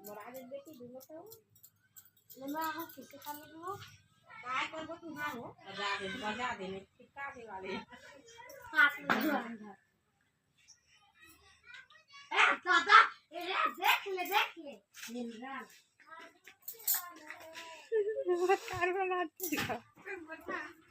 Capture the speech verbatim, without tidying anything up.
मोरा दे बेटी, दूनो तो। ले, मैं आऊँ, किसे खा ले दूँ? काय करबो तुहार हो? बजा दे, बजा दे, नहीं, चिपका दे वाले। हाथ में धो अंदर। ए, दादा, ए, देख ले, देख ले। मिल रहा। बता, बता, बता।